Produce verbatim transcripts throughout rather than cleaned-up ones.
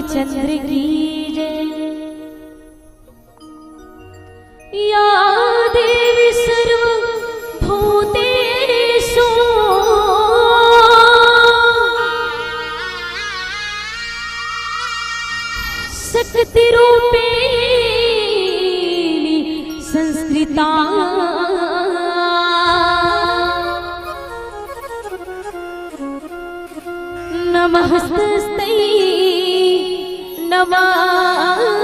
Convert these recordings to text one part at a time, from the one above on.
चंद्र की जय। या देवी सर्वभूतेषु शक्तिरूपिणी संस्थिता। नमस्तस्ते, नमस्तस्ते,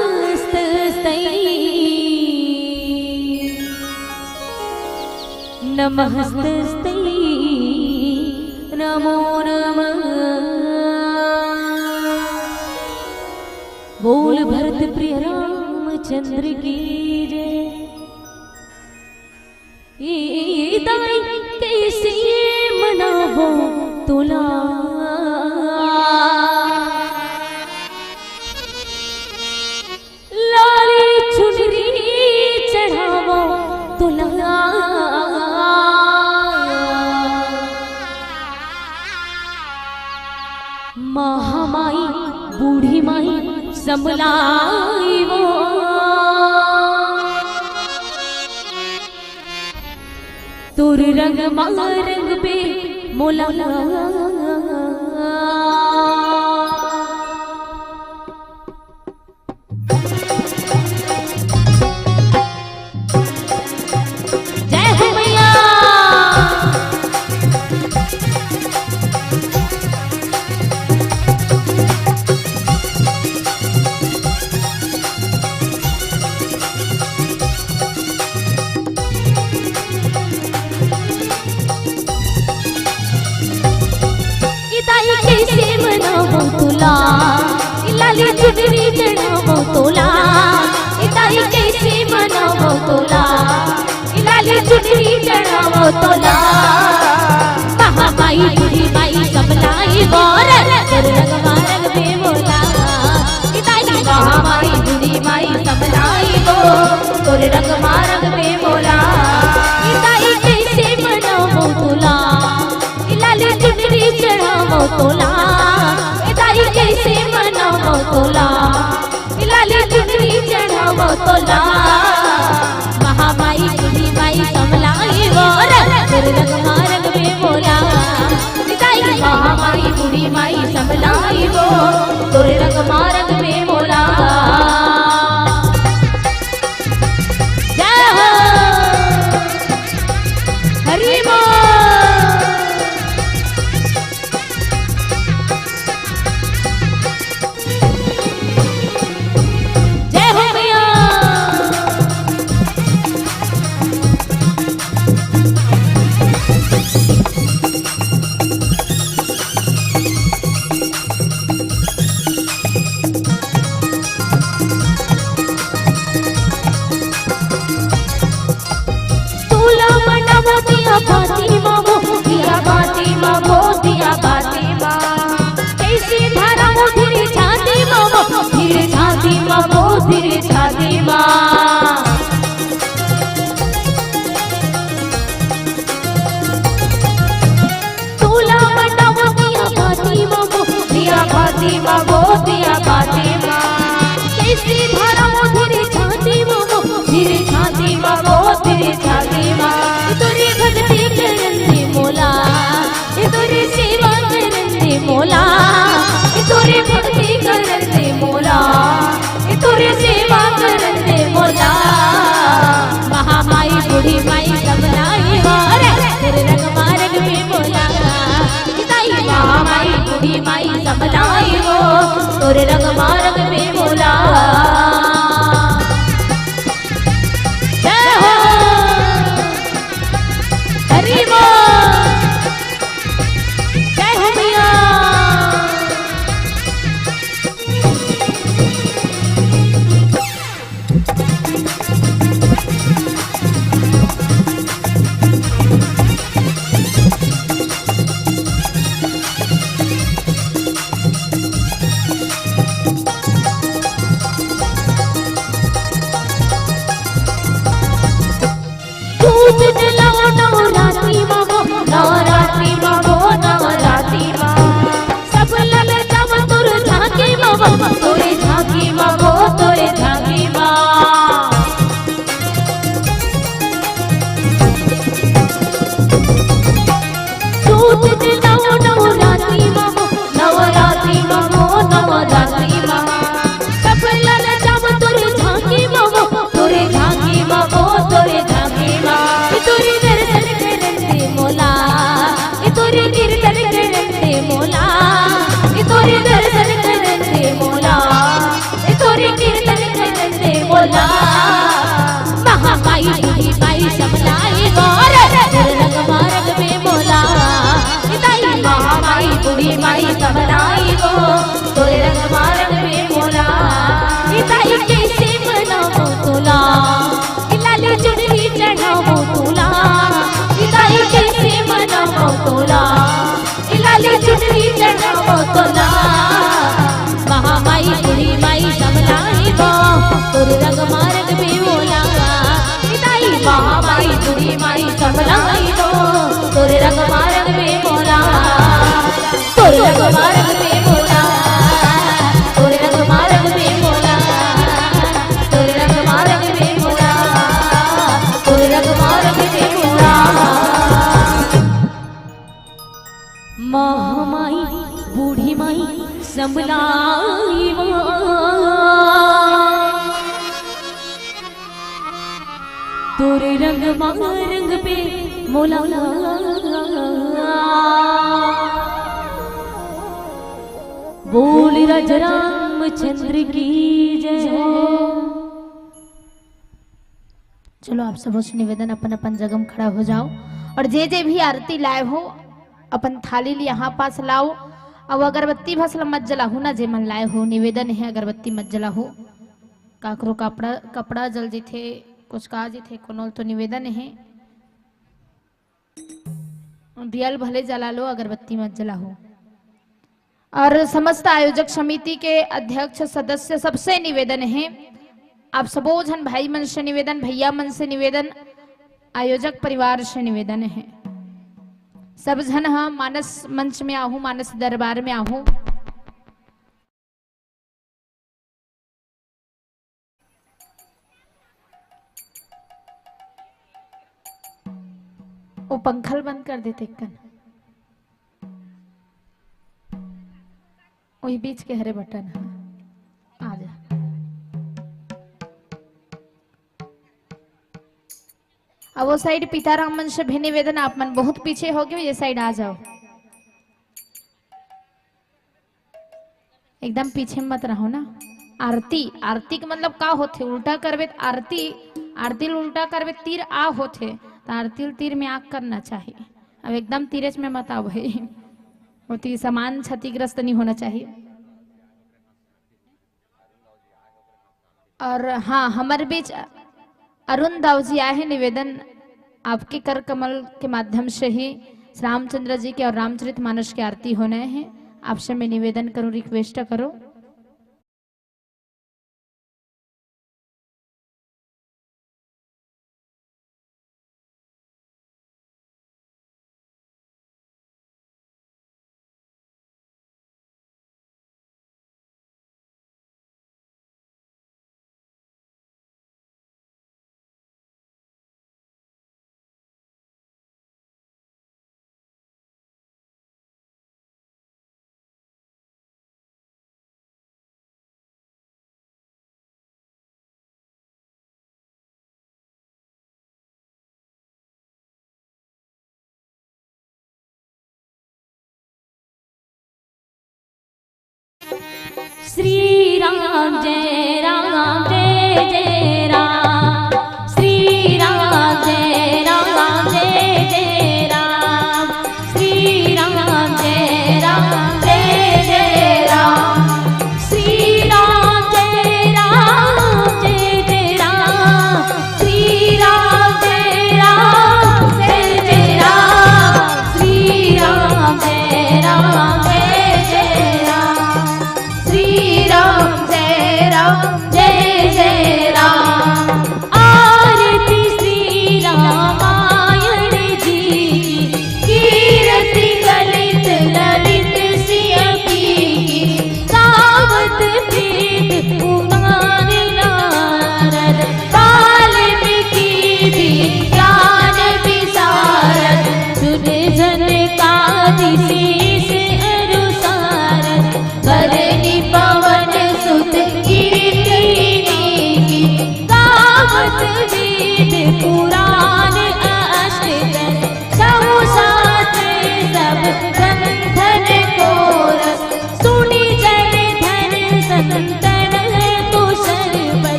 नमस्तस्ते, नमो नमः। बोल भरत प्रिय रामचंद्र की जय। ए दाई कइसे मनावो तोला, लाली चुनरी चढ़ावो तोला। महामाई बूढ़ी माई समलाइवो। तोर रंग मा रंगबे मोला। जय हो मैया। ए दाई कइसे मनावो तोला, ए लाली चुनरी चढ़ावो तोला। ए दाई कइसे मनावो तोला, ए लाली चुनरी चढ़ावो तोला। महामाई बूढ़ी माई समलाइवो रे, तोर रंग मा रंगबे मोला। ए दाई महामाई बूढ़ी माई समलाइवो, तोर रंग मा रंगबे मोला। ए दाई कइसे मनावो तोला, ए लाली चुनरी चढ़ावो तोला। ए दाई कइसे मनावो तोला, ए लाली चुनरी चढ़ावो तोला। महामाई बूढ़ी माई समलाइवो रे, तोर रंग मा रंगबे मोला। ए दाई महामाई बूढ़ी माई समलाइवो, तोर रंग मा रंगबे मोला। जय हो। हरि बोल। जय हो मैया। तोला मनावो दिया बाती मा वो, दिया बाती मा वो, दिया बाती मा। कइसे धरावो धीरे छाती मा वो, धीरे छाती मा वो, धीरे छाती मा। तोला मनावो दिया बाती मा वो, दिया बाती मा वो, दिया बाती मा। कइसे धरावो धीरे छाती मा वो, धीरे छाती मा वो, धीरे छाती मा। ए तोरे भक्ति करन दे मोला, ए तोरे सेवा करन दे मोला, ए तोरे भक्ति करन दे मोला। ए तोरे सेवा करन दे मोला। महामाई बूढ़ी माई समलाइवो रे, तोर रंग मा रंगबे मोला। ए दाई महामाई बूढ़ी माई समलाइवो, तोर रंग मा रंगबे मोला। जय हो। हरि बोल। जय हो मैया। दूध जलाओ नवरात्रि मा वो, नवरात्रि मा वो, नवरात्रि मा। सब ललचावो तोर झांकी मा वो, तोर समलाई गो रे, तोर रंग मारग में मोला। इताई महामाई बूढ़ी माई समलाई गो, तोर रंग मारग में मोला। इताई कैसे मनावो तोला, इलाली चुनरी चढ़ावो तोला। इताई कैसे मनावो तोला, इलाली चुनरी चढ़ावो तोला। महामाई बूढ़ी माई समलाई गो, तोर रंग मारग में मोला। इताई महामाई बूढ़ी माई समलाई गो, तोर रंग मारग में मोला। तोर रंग मारग में मोला। तोर रंग मारग में मोला। तोर रंग मारग में मोला। तोर रंग मारग में मोला। महामाई बूढ़ी माई समलाई मा, तोर रंग मारग पे मोला। बोल राजा रामचंद्र की जय हो। चलो, आप सबो से निवेदन, अपन अपन जगह में खड़ा हो जाओ। और जे जे भी आरती लाए हो, अपन थाली ल यहाँ पास लाओ। अउ अगरबत्ती भस ल मत जलाहू ना, जे मन लाए हो, निवेदन हे, अगरबत्ती मत जलाहू। काकरो कपड़ा, कपड़ा जल जथे, कुछ का जथे, कोनो ल तो निवेदन हे। दिया ल भले जला लो, अगरबत्ती मत जलाहू। और समस्त आयोजक समिति के अध्यक्ष, सदस्य, सबसे निवेदन हे, आप सबो झन भाई मन से निवेदन, भैया मन से निवेदन, आयोजक परिवार से निवेदन हे, सब झन ह मानस मंच में आहू, मानस दरबार में आहू। वो पंखा ल बंद कर देते कन। वही बीच के हरे बटन ह। आ जा। अब वो साइड पीताराम मन से भी निवेदन, आप मन बहुत पीछे हो गए, ये साइड आ जाओ। एकदम पीछे मत रहो ना। आरती, आरती के मतलब का होथे? उल्टा करबे त आरती, आरती ल उल्टा करबे त तीर आ होथे, त आरती ल तीर में आ करना चाहिए। अब एकदम तीरेच में मत आओ भाई, ओती समान क्षतिग्रस्त नहीं होना चाहिए। और हाँ, हमर बीच अरुण दाऊ जी आए हैं। निवेदन, आपके कर कमल के माध्यम से ही रामचंद्र जी के और रामचरित मानस की आरती होने हैं। आपसे मैं निवेदन करूँ, रिक्वेस्ट करूँ। श्री राम जय राम जय जय राम। श्री राम जय राम जय जय राम। श्री राम जय राम जय जय राम। श्री राम जय राम जय जय राम। श्री राम जय राम जय जय राम। श्री राम जय राम जय जय राम। श्री राम जय राम जय जय राम।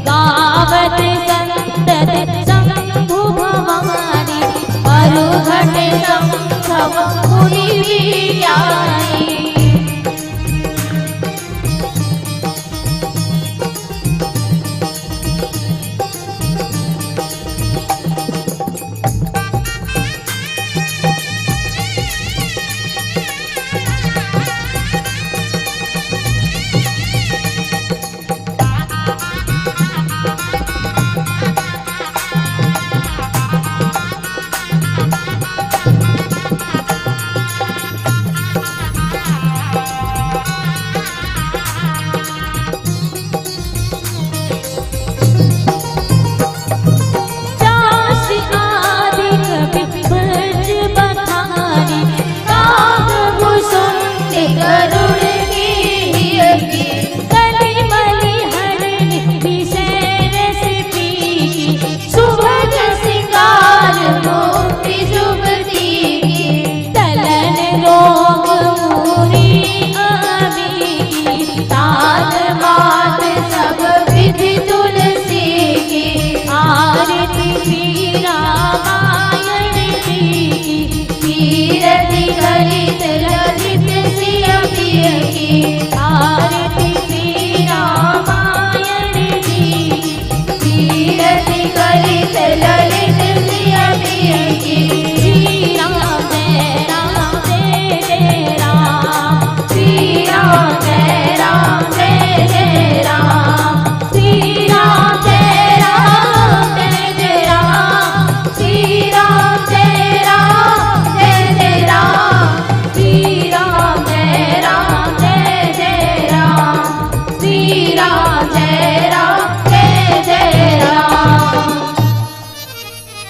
गावत संतत शंभु भवानी, मरुघट संभव मुनि विज्ञानी।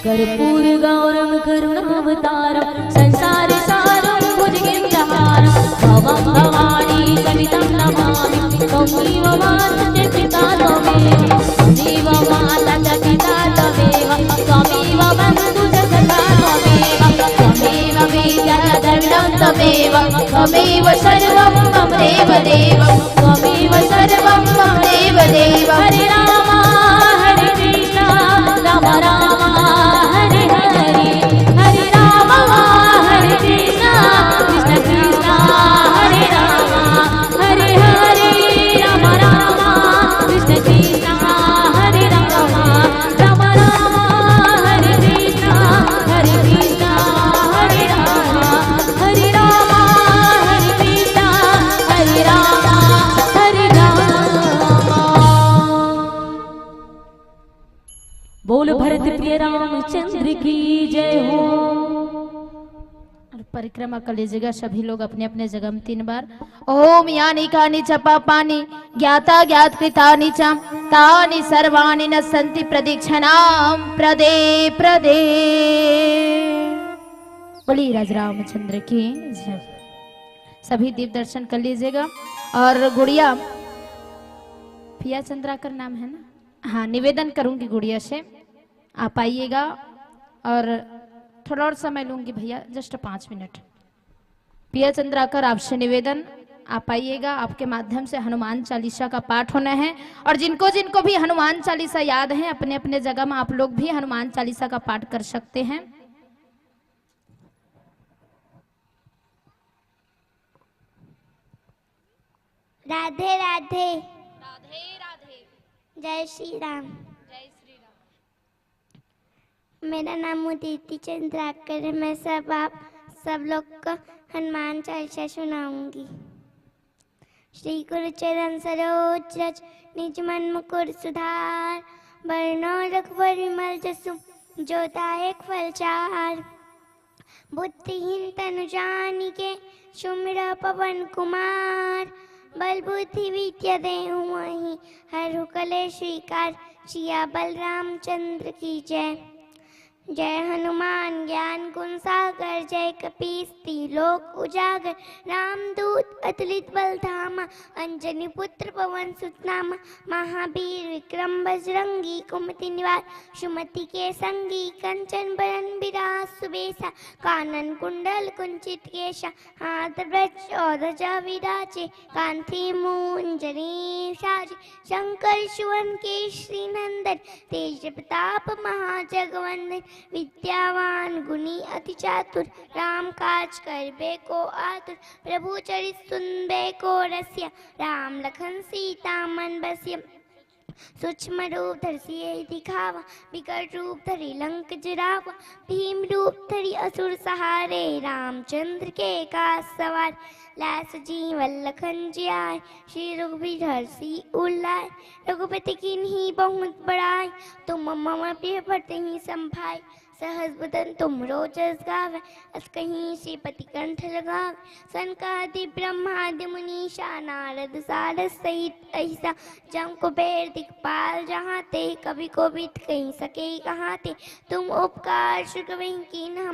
कर्पूर गौरम करुणावतारम संसार सारम भुजगेंद्रहारम भवम भवानी सहितम नमामि। त्वमेव माता च पिता त्वमेव, त्वमेव माता च पिता त्वमेव, त्वमेव बंधु च सखा त्वमेव, त्वमेव विद्या च द्रविणम त्वमेव, त्वमेव सर्वम मम देव देव, त्वमेव सर्वम मम देव देव। हरे राम हरे कृष्ण राम राम हरे हरे, हरे राम हरे कृष्ण कृष्ण कृष्ण हरे राम, हरे हरे राम राम कृष्ण कृष्ण हरे राम, राम राम हरे कृष्ण हरे कृष्ण हरे राम, हरे राम हरे कृष्ण हरे राम, हरे राम। बोल भरत प्रिय रामचंद्र की जय हो। और परिक्रमा कर लीजिएगा सभी लोग अपने अपने जगह में तीन बार। ओम यानि कानि च पापानि ज्ञाता ज्ञात कृतानि च, तानि सर्वाणि नश्यन्ति प्रदक्षिणां प्रदे प्रदे। बोलिए राज रामचंद्र की जय। सभी दीप दर्शन कर लीजिएगा। और गुड़िया, पिया चंद्राकर नाम है ना? हाँ, निवेदन करूंगी गुड़िया से, आप आइएगा और थोड़ा और समय लूंगी भैया, just पाँच मिनट। पिया चंद्राकर, आपसे निवेदन, आप आइएगा, आपके माध्यम से हनुमान चालीसा का पाठ होना है। और जिनको जिनको भी हनुमान चालीसा याद है, अपने अपने जगह में आप लोग भी हनुमान चालीसा का पाठ कर सकते हैं। राधे राधे। राधे राधे। जय श्री राम। जय श्री राम। मेरा नाम उदिति चंद्राकर है। मैं सब आप सब लोग को हनुमान चालीसा सुनाऊंगी। श्री गुरु चरण सरोज रज निज मन मुकुर सुधार, बरनउँ रघुबर विमल जसु जो दायक फल चार। बुद्धिहीन तनु जानिके सुमिरउ पवन कुमार, बल बुद्धि विद्या देहु मोहिं हरहु कलेस विकार। सियावर रामचंद्र की जय। जय हनुमान ज्ञान गुण सागर, जय कपीस तीन लोक उजागर। रामदूत अतुलित बल धामा, अंजनी पुत्र पवन सुत नामा। महावीर विक्रम बजरंगी, कुमति निवार सुमति के संगी। कंचन बरन विराज सुबेसा, कानन कुंडल कुंचित केसा। हाथ वज्र और ध्वजा विराजे, कांधे मूंज जनेऊ साजे। शंकर सुवन केसरी नंदन, तेज प्रताप महाजगवंदन। विद्यावान गुणी अति चातुर, राम काज करबे को आतुर। प्रभु चरित सुनबे को रसिया, राम लखन सीता मन बसिया। सूक्ष्म रूप धरि सियहि दिखावा, विकट रूप धरि लंक जरावा। भीम रूप धरि असुर संहारे, रामचंद्र के काज सवारे। लाए संजीवन लखन जियाए, श्री रघुबीर हरषि उर लाए। रघुपति कीन्ही बहुत बड़ाई, तुम मम प्रिय भरतहि सम भाई। सहस बदन तुमरो जस गावे, अस कहि श्रीपति कंठ लगावे। सनकादि ब्रह्मादि मुनीसा, नारद सारद सहित अहिसा। जम कुबेर दिखपाल जहाँ ते, कवि कोविद कहि सके कहाँ ते। तुम उपकार सुग्रीव कीन्हा,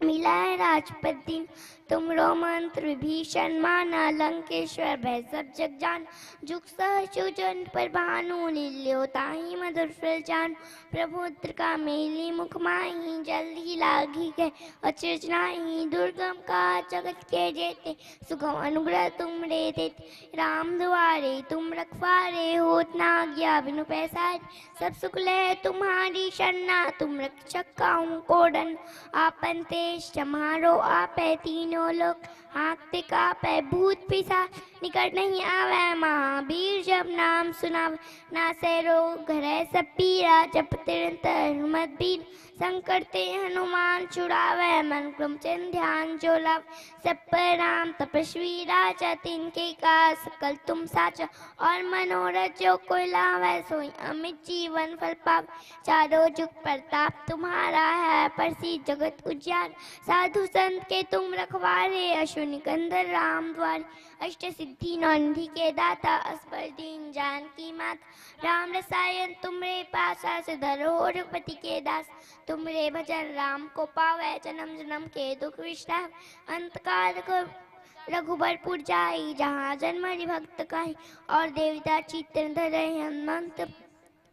मिलाए राजपद दीन्हा। तुमरो मंत्र विभीषण माना, लंकेश्वर भय सब जग जाना। जुग सहस्र योजन पर भानु, लील्यो ताहि मधुर फल जानू। प्रभु मुद्रिका मेली मुख माहि, जल्दी लागी गए अचरज नाही। दुर्गम काज जगत के जेते, सुगम अनुग्रह तुमरे तेते। राम दुआरे तुम रखवारे, होत न आज्ञा बिनु पैसारे। सब सुख लहे तुम्हारी सरना, तुम रक्षक काहू को डरना। आपन तेज तुम्हारो आपै, तीनों लोक हांकते कांपै। भूत पिशाच निकट नहीं आवै, महावीर जब नाम सुनावै। नासै रोग हरै सब पीरा, जपत निरंतर हनुमत बीरा। संकट ते हनुमान छुड़ावै, मन क्रम वचन ध्यान जो लावै। सब पर राम तपस्वी राजा, तिनके काज सकल तुम साजा। और मनोरथ जो कोई लावै, सोई अमित जीवन फल पावै। चारों जुग प्रताप तुम्हारा है, प्रसिद्ध जगत उजियारा। साधु संत के तुम रखवारे, असुर निकंदन राम द्वारे। अष्ट सिद्धि नौ निधि के दाता, अस पर दीन्ह जानकी माता। राम रसायन तुम्हरे पासा, सदा रहो रघुपति के दासा। तुम्हरे भजन राम को पावै, जन्म जन्म के दुख बिसरावै। अंत काल रघु-, रघुबरपुर जाई, जहाँ जन्म हरि भक्त कहाई। और देवता चित्त धरे हनुमंत,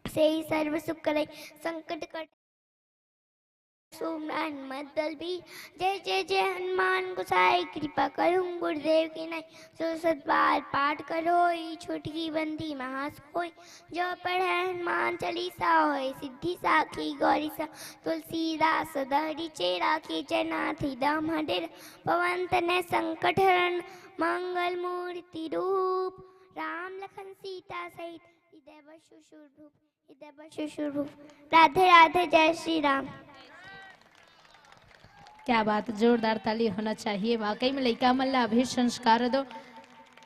सेई सर्व सुख करई। संकट कटे सुमन हनुमत बल बीर। जय जय जय हनुमान गोसाई, कृपा करूं गुरुदेव की नाई। सौ सत बार पाठ करो, ई छोटकी बंदी महासुख होई। जो पढ़े हनुमान चालीसा, होए सिद्धि साखी गौरीसा। तुलसीदास सदा रिचे राखे, जगन्नाथ हृदय मम डेरा। पवन तनय संकट हरण, मंगल मूर्ति रूप। राम लखन सीता सहित, हृदय बसहु सुरभूप। हृदय बसहु सुरभूप। राधे राधे, जय श्री राम। क्या बात, जोरदार ताली होना चाहिए। वाकई में लइका मन ला अभी संस्कार दो।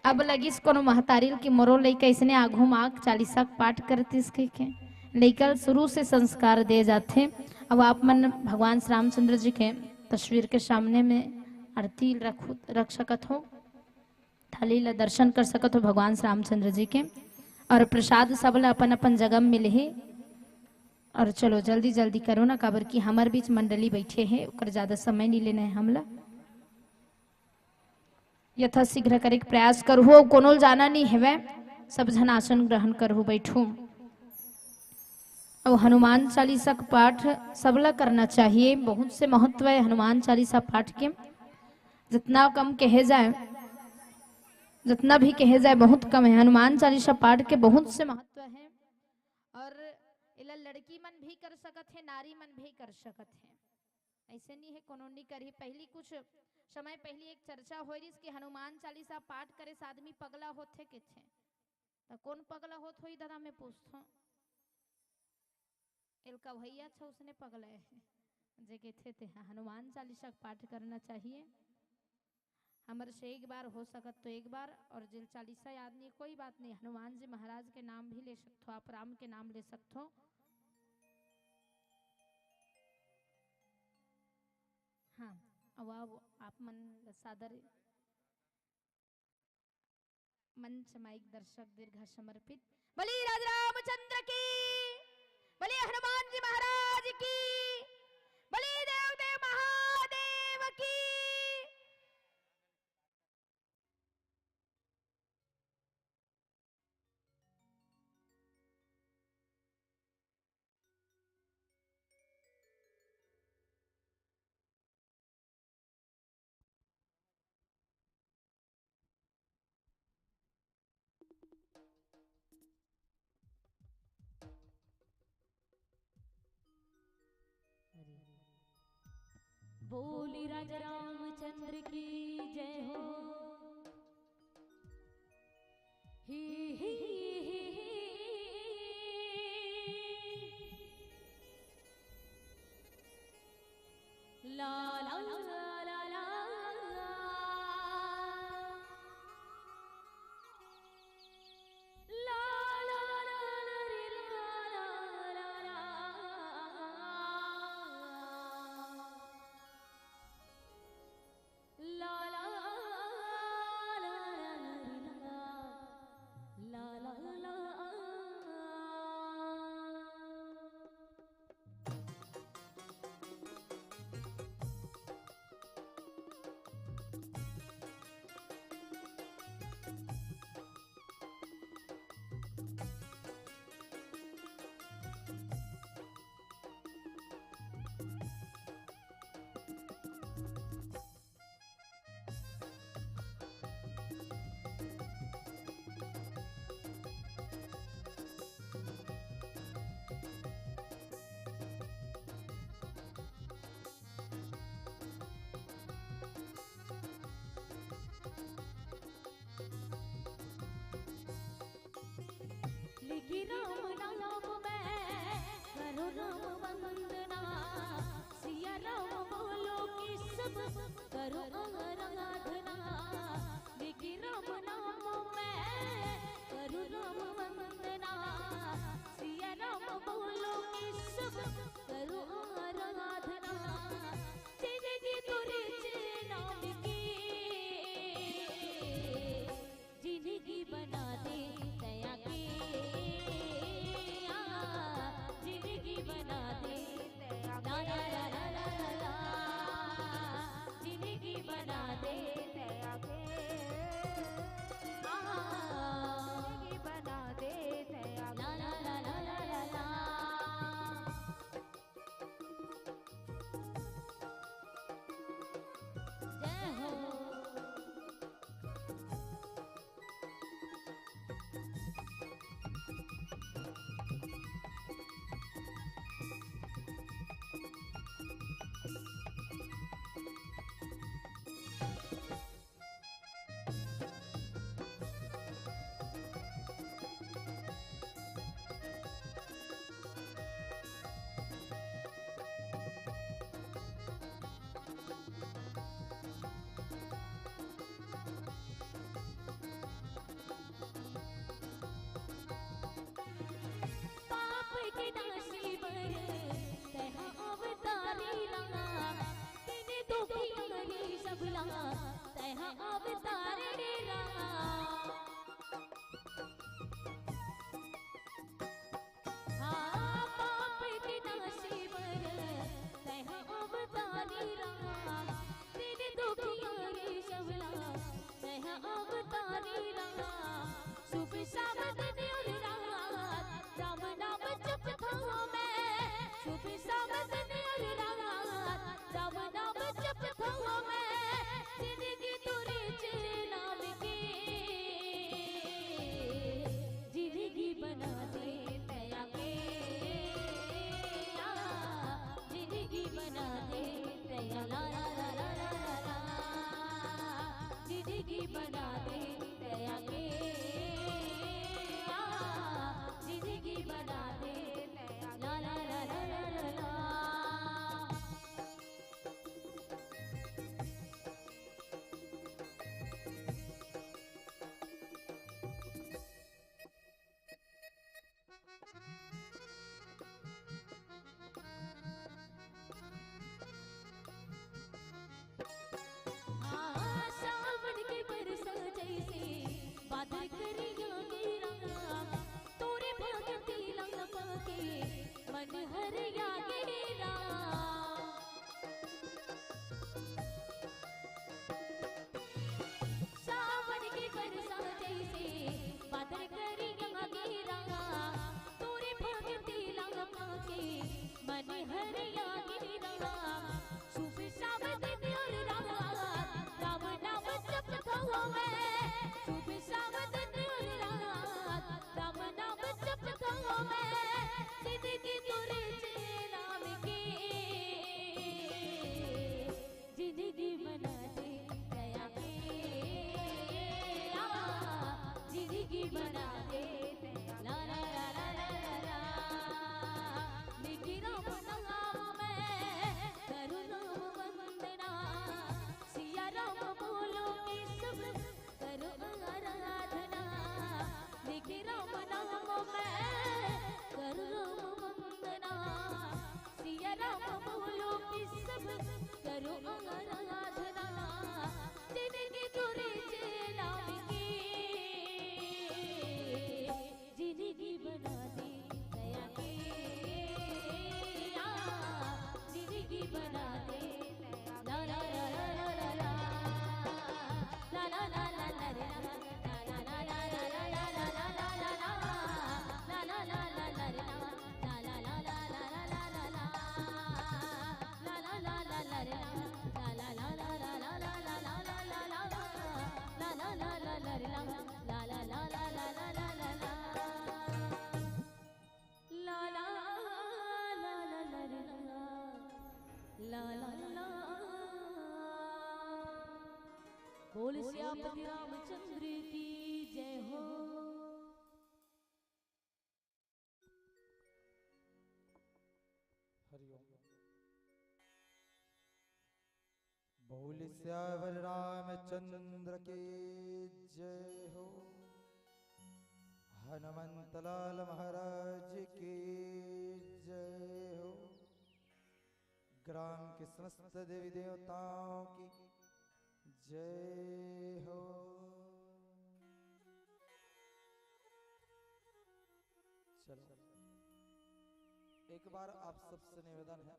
अब लगिस कोनो महतारी ल कि मोरो लइका अइसने आघू म आके चालीसा के पाठ करतिस कहिके। लइका ल शुरू से संस्कार दे जाथे। अब आप मन भगवान श्री रामचंद्र जी के तस्वीर के सामने में आरती रखू, रख सकत हो। थाली ला दर्शन कर सकत हो भगवान श्री रामचंद्र जी के। और प्रसाद सब ला अपन अपन जगह में मिलही। और चलो जल्दी जल्दी करो ना, काबर कि हमर बीच मंडली बैठे हे, ओकर ज्यादा समय नहीं लेना है हमला। यथाशीघ्र करे के प्रयास करहु, अउ कोनो ल जाना नहीं हेवय, सब झन आसन ग्रहण करहु, बैठू। अउ हनुमान चालीसा के पाठ सबला करना चाहिए, बहुत से महत्व है हनुमान चालीसा पाठ के। जितना कम कहे जाए, जितना भी कहे जाए, बहुत कम है। हनुमान चालीसा पाठ के बहुत से महत्व है। और एला लड़की मन भी कर सकत है, नारी मन भी कर सकत है। ऐसे नहीं है कोनो नहीं करही। पहली कुछ समय पहली एक चर्चा होय रिस कि हनुमान चालीसा पाठ करे से आदमी पगला होथे कथे। त कौन पगला होत होई दादा, मैं पूछथों। एलका भैया अच्छा उसने पगला है। जे कथे ते, हाँ, हनुमान चालीसा के पाठ करना चाहिए। हमर से एक बार हो सकत तो एक बार, और जेल चालीसा याद नहीं, कोई बात नहीं, हनुमान जी महाराज के नाम भी ले सकथो, आप राम के नाम ले सकथो। हाँ, अब आप, आप मन सादर मंच माइक दर्शक दीर्घा समर्पित। बोलिए राज रामचंद्र की, बोलिए हनुमान जी महाराज की। बोली राजा रामचंद्र की जय हो। ही ही ही ही। ला ला ला ला ला। ला ला ला ला रे ला ला ला ला। ला ला ला ला ला ला। ला ला ला। लिखी राम नाम मैं, करो राम वंदना। सिया राम बोलो कि सब करो आराधना। लिखी राम नाम मैं, करो राम वंदना। सिया राम बोलो कि सब करो आराधना। जिंदगी तुझे नाम की, जिंदगी बना दे दया के, आ, जिंदगी बना दे दया के। ला ला ला ला ला ला ला। जिंदगी बना दे दया के, आ, जिंदगी बना दे दया के। ला ला ला ला ला ला ला। जय हो। पाप के नाशी बर तैं हा अवतारी राम, दीन दुखिया रे सबला तैं हा अवतारी राम। हाँ, पाप के नाशी बर तैं हा अवतारी राम, दीन दुखिया रे सबला तैं हा अवतारी राम। सुबह शाम दिन और रात राम नाम जपत हूँ मैं। सुबह शाम दिन और रात राम नाम जपत हूँ मैं। जिंदगी तुझे नाम की, जिंदगी बना दे दया के, आ, जिंदगी बना दे दया ला ला ला ला ला ला। जिंदगी बना दे दया के, आ, जिंदगी बना दे दया ला ला ला ला ला ला। हाँ, सावन के बरसा जैसे बादल करिया गिरा, तोरे भक्ति लंग पाके मन हरिया गिरा। सावन के बरसा जैसे बादल करिया गिरा, तोरे भक्ति लंग पाके मन हरिया गिरा। सुबह शाम दिन और रात राम नाम जपत हूँ मैं। सुबह शाम दिन और रात राम नाम जपत हूँ मैं। जिंदगी तुझे नाम की, रामचंद्र की जय हो। हरिओम। बोल सियावर रामचंद्र की जय हो। हनुमंत लाल महाराज की जय हो। ग्राम के समस्त देवी देवताओं की जय हो। चलो, एक बार आप सबसे निवेदन है,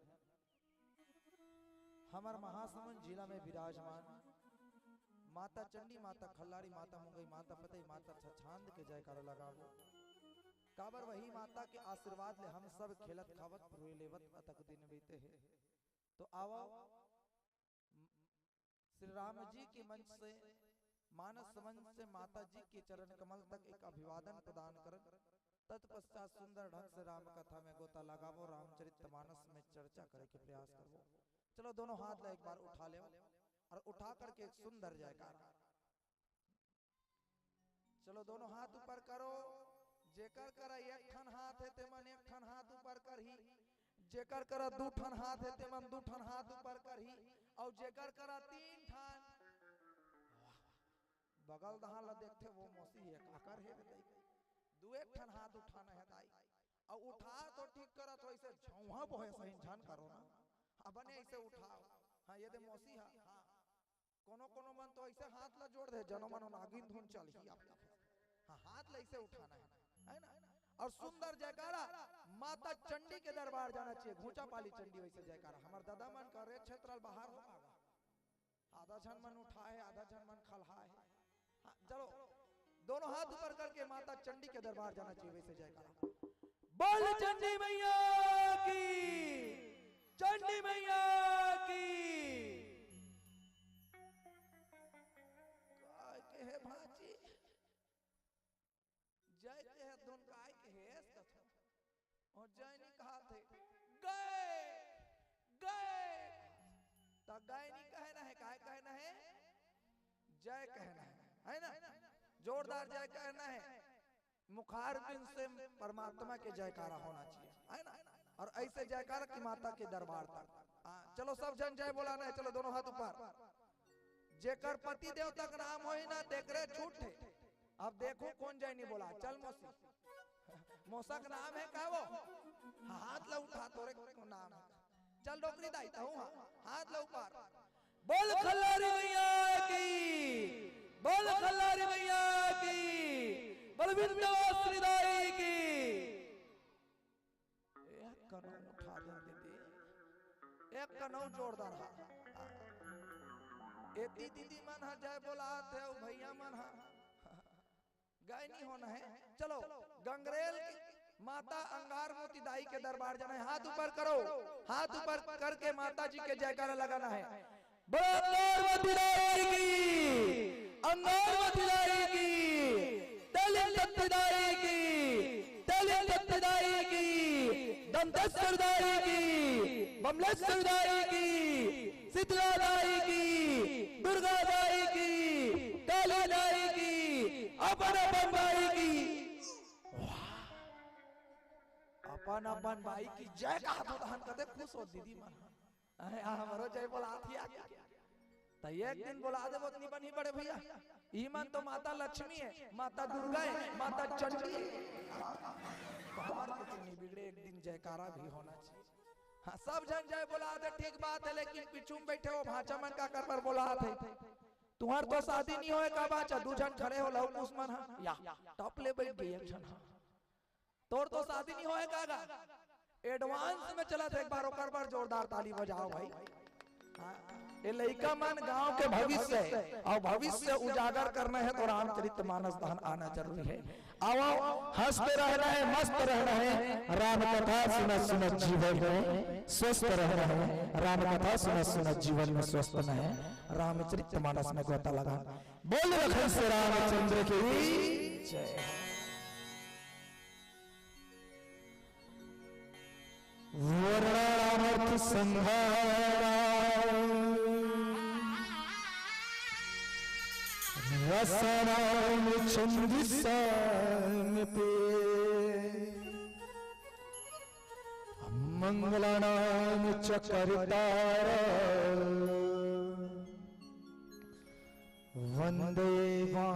हमर महासमुंद जिला में विराजमान माता चंडी, माता खल्लारी, माता मुंगई, माता पतई, माता छछांद के जयकारा लगावो। काबर वही माता के आशीर्वाद ले हम सब खेलत खावत रोए लेवत अतक दिन बीते हे। तो आवा, श्री राम जी के मंच से, मानस मंच से माता जी के चरण कमल तक एक अभिवादन प्रदान करन। तत्पश्चात सुंदर ढंग से राम कथा में गोता लगावो, रामचरित मानस में चर्चा करे के प्रयास करबो। चलो, दोनों हाथ ला एक बार उठा लेव और उठा करके एक सुंदर जयकार। चलो, दोनों हाथ ऊपर करो। जेकर करा एक ठन हाथ हे, तेमन एक ठन हाथ ऊपर करही। जेकर करा दू ठन हाथ हे, तेमन दू ठन हाथ ऊपर करही। और जेकर करा तीन ठन, वाह, बगल दहा ला देखथे, वो मौसी हे, काकर हे रे दाई? दू एक ठन हाथ उठाना हे दाई। और उठा तो ठीक करा, तो ऐसे झौंहा बोहे सही झन करो ना। अब बने ऐसे उठाओ। हाँ, ये दे मौसी हा। हाँ, कोनो कोनो मन तो ऐसे हाथ ला जोड़ दे, जनो मनो नागिन धुन चलही आप। हाँ, हाथ ला ऐसे उठाना है, है ना? और सुंदर जयकारा, माता चंडी के दरबार जाना चाहिए। घूंचा पाली चंडी वैसे जयकारा। हमार दादा मन का रे क्षेत्र बाहर हो पागा, आधा झन मन उठाए, आधा झन मन खलहाए। हाँ, चलो, दोनों हाथ ऊपर करके माता चंडी के दरबार जाना चाहिए वैसे जयकारा। बोल चंडी मैया की, चंडी मैया की। काय के हे भांची? जय के हे धुन काय के हे, कथो। और जय नहीं कहा थे, गए, गए। तो गए नहीं कहना है, काय कहना है? जय कहना है, है ना? जोरदार जय कहना है। मुखारबिंद से परमात्मा के जयकारा होना चाहिए, है ना? और ऐसे जयकारा की माता के दरबार तक। हाँ, चलो, सब झन जय बोलाना है। चलो, दोनों हाथ ऊपर। जेकर पति देवता के नाम होही ना, तेकरे छूट हे। अब देखो, कौन जय नहीं बोला। चल मौसी, मौसा के नाम है का वो? हाथ ला उठा, तोरे को नाम है। चल डोकरी दाई, तहूँ हा, हाथ ला ऊपर। बोल खल्लारी मैया की, बोल खल्लारी मैया की, बोल विंध्यवासिनी दाई की। एक कनौ उठा दे दीदी, एक कनौ जोरदार हा। एती दीदी मन हा जय बोलात हे, अउ भैया मन हा गए नहीं होना है। चलो, गंगरेल की माता अंगार मोती दाई के दरबार जाना है। हाथ ऊपर करो, हाथ ऊपर करके माता जी के जयकारा लगाना है। बोलो अंगार मोती दाई की, अंगार मोती दाई की, तेलिंग तत्ती दाई की, तेलिंग तत्ती दाई की, दंतेश्वर दाई की, बमलेश्वर दाई की, शीतला दाई की, दुर्गा दाई की, काली दाई की, अपन अपन दाई की। वाह। अपन अपन बाई की जय कहा तो दहन कते खुश हो दीदी मन। अहे, आ हमरो जय बोला थी आके। त एक दिन बोला दे, ओतनी बनी बड़े भैया। ई मन तो माता लक्ष्मी है, माता दुर्गा है, माता चंडी है। हमार कुछ नहीं बिगड़े, एक दिन जयकारा भी होना चाहिए। हाँ, सब झन जय बोला दे, ठीक बात है, लेकिन पीछू में बैठे हो भांचा मन का कर बर बोला थे। तुम्हार तो शादी नहीं होए का बाचा, दू झन खड़े हो लव कुछ मन हा। या, टॉप ले बैठ गई एक झन हा। तोर तो शादी नहीं होए का गा? एडवांस में चला थे, एक बार ओकर बर जोरदार ताली बजाओ भाई। हाँ, ये लइका मन गांव के भविष्य है और भविष्य उजागर करना है तो रामचरित मानस दहन आना जरूरी है। आओ, हंसते रहना है, मस्त रहना है, राम कथा सुनत सुनत जीवन में स्वस्थ रहना है, राम कथा सुनत सुनत जीवन में स्वस्थ रहना है, रामचरित मानस में गोता लगा। बोल लखन से रामचंद्र की जय। वर्णामर्थ संहारा रसनाम छंदसाम पे मंगलानाम च कर्तारः वंदे मा